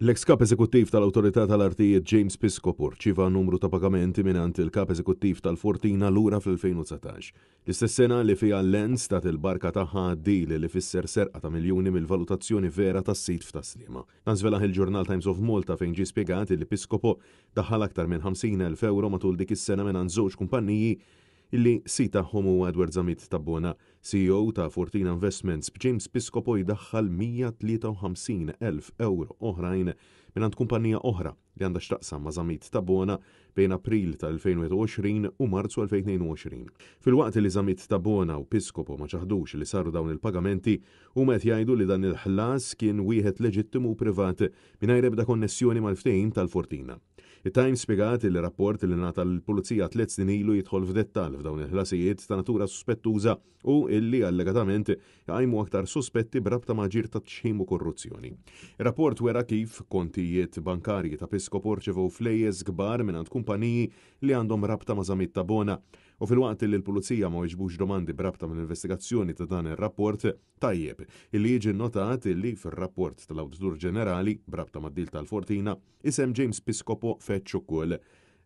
L-eks Kap Eżekuttiv tal-Awtorità tal-Artijiet James Piscopo rċieva numru ta' pagamenti mingħand il-Kap Eżekuttiv tal-Fortina lura fl-2019. L-istess sena li fiha Lens tat il-barka tagħha għad-deal li fisser serqa ta' miljuni mill-valutazzjoni vera tas-sit f'Tas-Sliema. Dan żvelah il-ġurnal Times of Malta fejn ġie spjegat li Piscopo daħħal aktar minn 50,000 ewro matul dik is-sena mingħand żewġ kumpanniji li sid tagħhom huwa Edward Zammit Tabbona, CEO ta' Fortina Investments, b'James Piscopo jdaħħal 153,000 ewro oħrajn mingħand kumpanija oħra li għandha x'taqsam ma' Zammit Tabona bejn April tal-2021 u Marzu 2022. Filwaqt li Zammit Tabona u Piscopo ma ċaħdux li saru dawn il-pagamenti, huma qed jgħidu li dan il-ħlas kien wieħed leġittimu u privat mingħajr ebda konnessjoni mal-ftehim tal-Fortina. It-Times spjegat li rapport li ngħata lill-Pulizija tliet snin ilu jidħol f'dettall f'dawn il-ħlasijiet ta' natura suspettuża u illi allegatament iqajmu aktar suspetti b'rabta ma' aġir ta' txħim u korruzzjoni. Ir-rapport wera kif kontijiet bankarji ta' Piscopo rċevew flejjes kbar mingħand kumpaniji li għandhom rabta ma' Zammit Tabona u filwaqt li l-Pulizija ma weġbux domandi b'rabta mal-investigazzjoni ta' dan ir-rapport, tajjeb illi jiġi nnotat illi fir-rapport tal-Awditur Ġenerali b'rabta mad-deal tal-Fortina, Isem James Piscopo feġġ ukoll.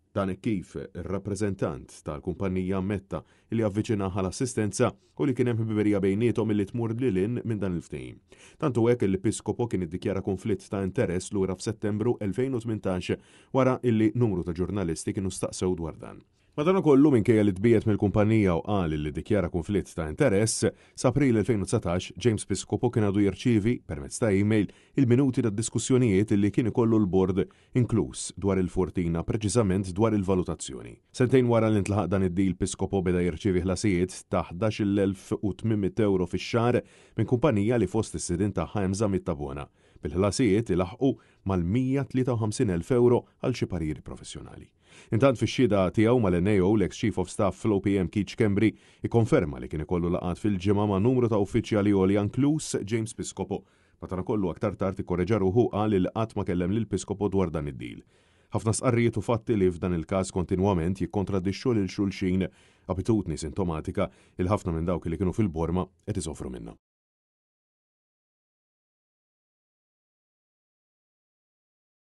Dan hekk kif ir-rappreżentant tal-kumpanija ammetta li avviċinah għal assistenza u li kien hemm ħbiberija bejniethom illi tmur lil hinn minn dan il-ftehim. Tant hu hekk illi Piscopo kien iddikjara kunflitt ta' interess lura f'Settembru 2018 wara illi numru ta' ġurnalisti kienu staqsew dwar dan. Madankollu, minkejja li tbiegħed mill-kumpanija u qal li ddikjara kunflitt ta' interess, s'April 2019, James Piscopo kien għadu jirċievi, permezz ta' email, il-minuti tad-diskussjonijiet li kien ikollu l-bord, inkluż dwar il-Fortina, preċiżament dwar il-valutazzjoni. Sentejn wara li ntlaħaq dan id-deal Piscopo beda jirċievi ħlasijiet ta' 11,800 ewro fix-xahar minn kumpanija li fost is-sidien tagħha hemm Zammit Tabona, bil-ħlasijiet ilaħħqu mal-153,000 ewro għal xi pariri professjonali. Intant fix-xhieda tiegħu mal-NAO l-eks Chief of Staff fl-OPM Keith Schembri ikkonferma li kien ikollu laqgħat fil-ġimgħa ma' numru ta' uffiċjali għolja inkluż James Piscopo. Madankollu aktar tard ikkoreġa ruħu u qal li qatt ma kellem lil Piscopo dwar dan id-deal. Ħafna stqarrijiet u fatti li f'dan il-każ kontinwament jikkontradixxu lil xulxin, abitudni sintomatika il ħafna minn dawk li kienu fil-borma qed isofru minnha.